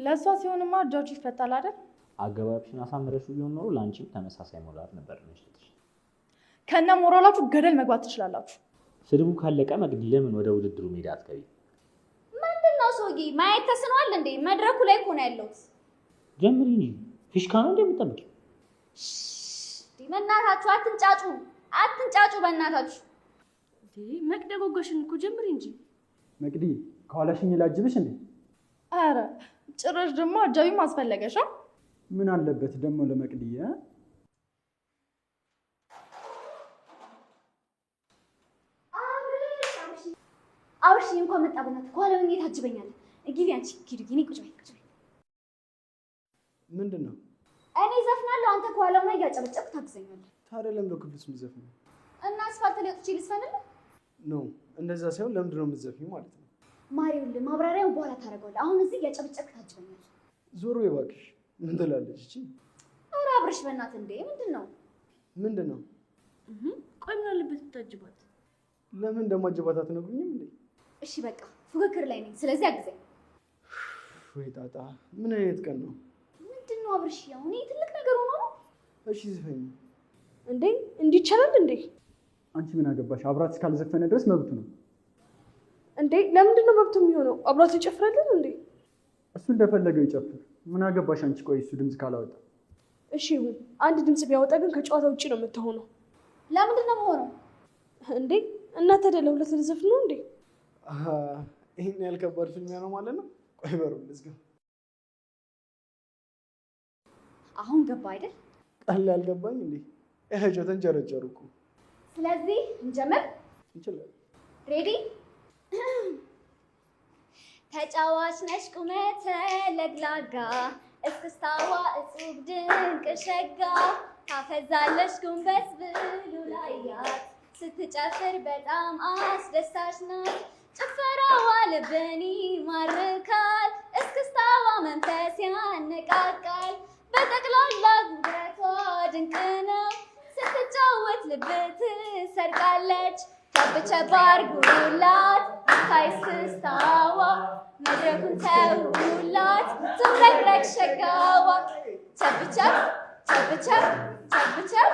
ለእሷ ሲሆንማ እጃችሁ ይፈታል አይደል? አገባብሽን አሳምረሽ ቢሆን ኖሮ ለአንቺም ተመሳሳይ ሞራል ነበር የሚሰጥሽ። ከነ ሞራላችሁ ገደል መግባት ትችላላችሁ። ስድቡ ካለቀ መቅዲ ለምን ወደ ውድድሩ ሜዳ አትገቢ? ምንድነው ሰውዬ ማየት ተስኗል እንዴ? መድረኩ ላይ እኮ ነው ያለሁት። ጀምሪ እንጂ ፊሽካ ነው እንደምጠብቂው። በእናታችሁ አትንጫጩ፣ አትንጫጩ በእናታችሁ። መቅደ ጎጎሽን እኮ ጀምሪ እንጂ። መቅዲ ከኋላሽኝ ላጅብሽ እንዴ? አረ ጭራሽ ደግሞ አጃቢም አስፈለገሽ? ምን አለበት ደግሞ ለመቅዲ? አብርሽ እንኳን መጣ። በእናትህ ከኋላ ሆኜ ታጅበኛለህ። ግቢ አንቺ ሂዱ፣ እኔ ቁጭ በይ ቁጭ በይ። ምንድን ነው? እኔ ዘፍናለሁ፣ አንተ ከኋላ ሆነህ እያጨበጨብክ ታግዘኛለህ። ታዲያ ለምንድን ነው ክፍል ውስጥ የምትዘፍኚው? እና አስፋልት ላይ ወጥቼ ልዝፈንልህ? No እንደዛ ሳይሆን ለምንድን ነው የምትዘፍኚው ማለት ነው። ማሪውልህ ማብራሪያውን በኋላ ታደርገዋለህ። አሁን እዚህ እያጨበጨብክ ታጅበኛለህ። ዞር በይ እባክሽ። ምን ትላለች እቺ? ኧረ አብርሽ በእናትህ እንዴ! ምንድን ነው ምንድን ነው? ቆይ ምን አለበት ብታጅባት? ለምን እንደማጅባት አትነግሩኝም እንዴ? እሺ በቃ ፉክክር ላይ ነኝ፣ ስለዚህ አግዘኝ። ወይ ጣጣ! ምን አይነት ቀን ነው? ምንድን ነው አብርሽ? አሁን ይሄ ትልቅ ነገር ሆኖ ነው። እሺ ዝፈኝ። እንዴ እንዲህ ይቻላል እንዴ? አንቺ ምን አገባሽ? አብራት እስካልዘፈነ ድረስ መብቱ ነው። እንዴ ለምንድን ነው መብቱ የሚሆነው? አብራት ይጨፍራልን እንዴ? እሱ እንደፈለገው ይጨፍር። ምን አገባሽ አንቺ? ቆይ እሱ ድምፅ ካላወጣ እሺ ይሁን። አንድ ድምፅ ቢያወጣ ግን ከጨዋታ ውጪ ነው የምትሆነው። ለምንድን ነው የምሆነው? እንዴ እና ታዲያ ለሁለት ልዘፍን ነው እንዴ? ይሄን ያህል ከባድ ፍልሚያ ነው ማለት ነው? ቆይ በሩን ልዝጋ። አሁን ገባ አይደል? ቀላል ያልገባኝ እንዴ? ያቸው ተንጨረጨሩ እኮ። ስለዚህ እንጀምር። እንችላለን። Ready? ተጫዋች ነሽ ቁመተ ለግላጋ፣ እስክስታዋ እጹብ ድንቅ ሸጋ፣ ታፈዛለሽ ጎንበስ ብሎ ላያት፣ ስትጨፍር በጣም አስደሳች ናት። ጭፈራዋ ልብን ይማርካል፣ እስክስታዋ መንፈስ ያነቃቃል። በጠቅላላ ጉብረቷ ድንቅ ነው፣ ስትጫወት ልብ ትሰርቃለች። ቸብቸብ አርጉላት ታይ እስክስታዋ፣ መድረኩን ተውላት ትምረቅረቅ ሸጋዋ። ቸብቸብ ቸብቸብ ቸብቸብ።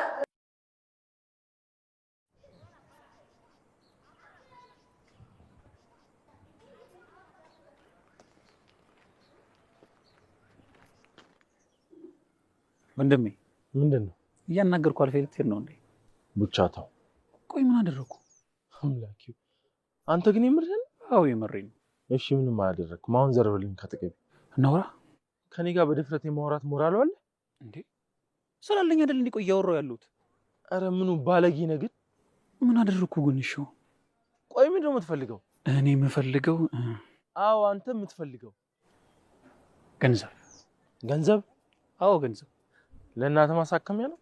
ወንድሜ ምንድን ነው እያናገርኩ አልፌ ልትሄድ ነው እንዴ? ቡቻታው። ቆይ ምን አደረኩ? አምላኪ አንተ ግን የምርህን? አዎ የምሬን ነው። እሺ ምንም አላደረኩም። አሁን ዘርበልኝ ካጠገቤ። እናውራ። ከኔ ጋር በድፍረት የማውራት ሞራል አለ እንዴ? ስላለኝ አይደል እንዴ ቆይ እያወራሁ ያለሁት? አረ ምኑ ባለጌ ነህ ግን። ምን አደረኩ ግን? እሺ ቆይ ምንድን ነው የምትፈልገው? እኔ የምፈልገው አዎ አንተ የምትፈልገው ገንዘብ። ገንዘብ? አዎ ገንዘብ። ለእናትህ ማሳከሚያ ነው?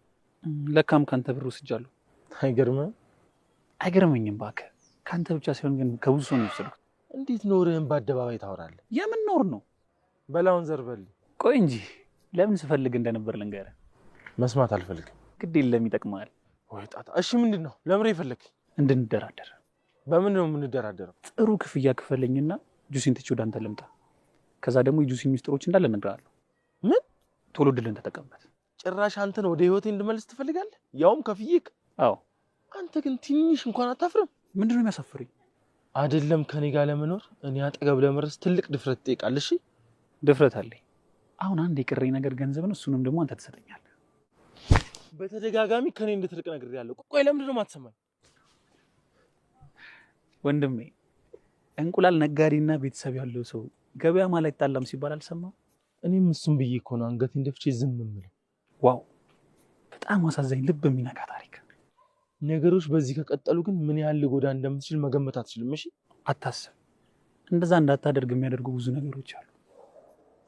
ለካም ካንተ ብር ወስጃለሁ። አይገርምህም? አይገርመኝም እባክህ። ካንተ ብቻ ሳይሆን ግን ከብዙ ሰው ነው የወሰድኩት። እንዴት ኖርህን በአደባባይ ታወራለህ? የምን ኖር ነው? በላውን ዘርበል። ቆይ እንጂ ለምን ስፈልግ እንደነበር ልንገርህ። መስማት አልፈልግም። ግድ የለም ይጠቅምሃል። ወይ ጣጣ። እሺ ምንድን ነው? ለምሬ የፈለግህ? እንድንደራደር። በምን ነው የምንደራደረው? ጥሩ ክፍያ ክፈለኝና ጁሲን ትቼ ወደ አንተ ልምጣ። ከዛ ደግሞ የጁሲን ሚስጥሮች እንዳለ እነግርሃለሁ። ምን? ቶሎ ድልን ተጠቀምበት። ጭራሽ አንተን ወደ ህይወቴ እንድመልስ ትፈልጋለህ? ያውም ከፍዬክ? አዎ። አንተ ግን ትንሽ እንኳን አታፍርም? ምንድን ነው የሚያሳፍረኝ? አይደለም ከኔ ጋር ለመኖር እኔ አጠገብ ለመድረስ ትልቅ ድፍረት ትጠይቃለህ። እሺ ድፍረት አለኝ። አሁን አንድ የቀረኝ ነገር ገንዘብ ነው። እሱንም ደግሞ አንተ ትሰጠኛለህ። በተደጋጋሚ ከኔ እንድትርቅ ነግሬሃለሁ። ቆይ ለምንድን ነው የማትሰማኝ? ወንድሜ እንቁላል ነጋዴና ቤተሰብ ያለው ሰው ገበያ ማለት አይጣላም ሲባል አልሰማህም? እኔም እሱን ብዬ እኮ ነው አንገቴን ደፍቼ ዝም የምለው። Wow በጣም አሳዛኝ ልብ የሚነካ ታሪክ። ነገሮች በዚህ ከቀጠሉ ግን ምን ያህል ልጎዳ እንደምትችል መገመት አትችልም። እሺ አታስብ። እንደዛ እንዳታደርግ የሚያደርጉ ብዙ ነገሮች አሉ።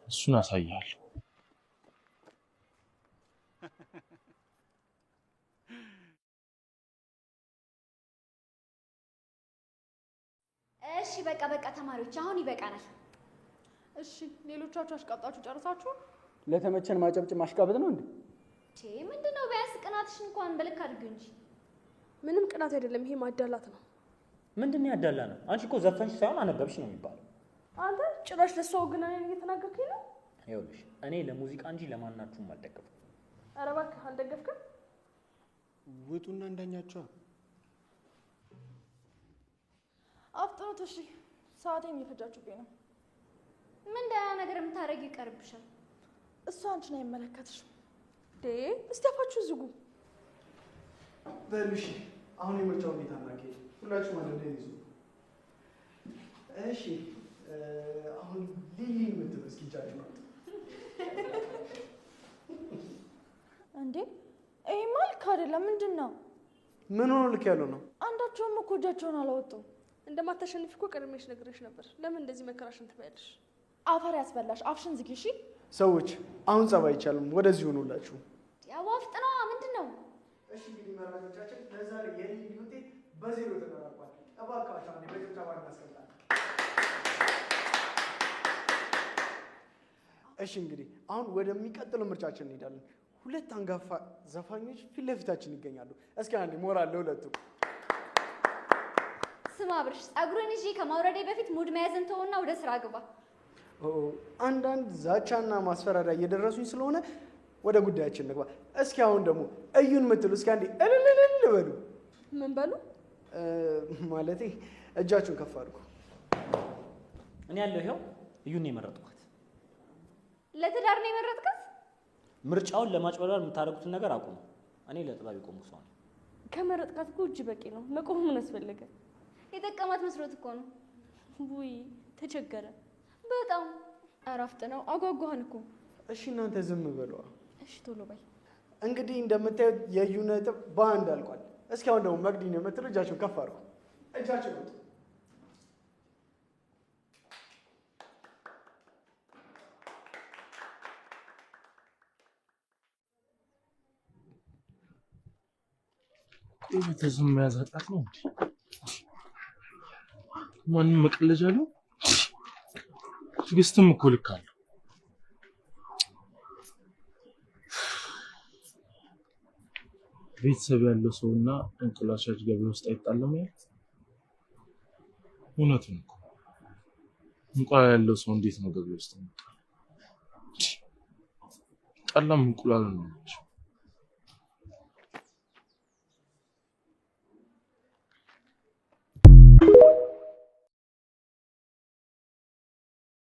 እሱን አሳይሃለሁ። እሺ በቃ በቃ ተማሪዎች አሁን ይበቃናል። እሺ ሌሎቻችሁ አሽቃብጣችሁ ጨርሳችሁ? ለተመቸን ማጨብጭ ማሽቃበጥ ነው እንዴ? ምንድነው? ቢያንስ ቅናትሽ እንኳን በልክ አድርጊው እንጂ። ምንም ቅናት አይደለም፣ ይሄ ማዳላት ነው። ምንድነው ያዳላ ነው? አንቺ እኮ ዘፈንሽ ሳይሆን አነበብሽ ነው የሚባለው። አንተ ጭራሽ ለሷ ወግና እየተናገርከኝ ነው። ይኸውልሽ እኔ ለሙዚቃ እንጂ ለማናችሁም አልደገፍኩም። ኧረ እባክህ አልደገፍክም። ውጡና እንዳኛቸዋ። አፍጥኑት እሺ፣ ሰዓቴን እየፈጃችሁብኝ ነው። ምን ደህና ነገር የምታደርጊው ይቀርብሻል። እሱ አንቺን አይመለከትሽም። ዴ እስቲ አፋችሁን ዝጉ። በሉ እሺ፣ አሁን የምርጫው ሁኔታ እናካሄድ። ሁላችሁም አንድ ላይ ይዙ። እሺ አሁን ሊሊ የምትሉ እስኪ እጃችሁን አውጡ። እንዴ ይሄማ ልክ አይደለም። ምንድን ነው? ምን ሆኖ ልክ ያለው ነው? አንዳቸውም እኮ እጃቸውን አላወጡም። እንደማታሸንፊ እኮ ቀድሜሽ ነግሬሽ ነበር። ለምን እንደዚህ መከራሽን ትበያለሽ? አፈር ያስበላሽ። አፍሽን ዝጊ እሺ። ሰዎች አሁን ጸብ አይቻልም። ወደዚህ ሆኑላችሁ። ያው አፍጥነዋ። ምንድን ነው? እሺ እንግዲህ መራጮቻችን ለዛሬ የሊሊ ውጤት በ0 ተጠናቋል። እባካችሁ አንዴ በጭብጨባ እናስቀምጣለን። እሺ እንግዲህ አሁን ወደሚቀጥለው ምርጫችን እንሄዳለን። ሁለት አንጋፋ ዘፋኞች ፊት ለፊታችን ይገኛሉ። እስኪ አንዴ ሞራል ለሁለቱ። ስማ አብርሽ፣ ጸጉርን ይዤ ከማውረዴ በፊት mood መያዝን ተውና ወደ ስራ ግባ። ኦ፣ አንዳንድ ዛቻና ማስፈራሪያ እየደረሱኝ ስለሆነ ወደ ጉዳያችን እንግባ። እስኪ አሁን ደግሞ እዩን የምትሉ እስኪ አንዴ እልልልል በሉ። ምን በሉ? ማለቴ እጃችሁን ከፍ አድርጉ። እኔ ያለው ይኸው እዩን የመረጥኳት። ለትዳር ነው የመረጥካት? ምርጫውን ለማጭበርበር የምታደርጉትን ነገር አቁሙ። እኔ ለጥበብ የቆምኩ ሰው ነኝ። ከመረጥካት እኮ እጅ በቂ ነው። መቆሙ ምን አስፈለገ? የጠቀማት መስሎት እኮ ነው። ውይ ተቸገረ በጣም። ኧረ አፍጥነው፣ አጓጓህን እኮ። እሺ እናንተ ዝም በሏ። እሺ ቶሎ በይ። እንግዲህ እንደምታዩት የእዩ ነጥብ በ1 አልቋል። እስኪ አሁን ደግሞ መቅዲን የምትሉ እጃችሁን ከፍ አድርጉ። እጃችሁን አውጡ። ቆይ ቤተሰብ መያዝ ኃጢአት ነው እንዴ? ማንም መቀለጃ አለው? ትዕግስትም እኮ ልክ አለው። ቤተሰብ ያለው ሰውና እንቁላል ሻጭ ገበያ ውስጥ አይጣለም ያል እውነቱን እኮ። እንቁላል ያለው ሰው እንዴት ነው ገበያ ውስጥ የሚጣለው? ጠላም እንቁላል ነው።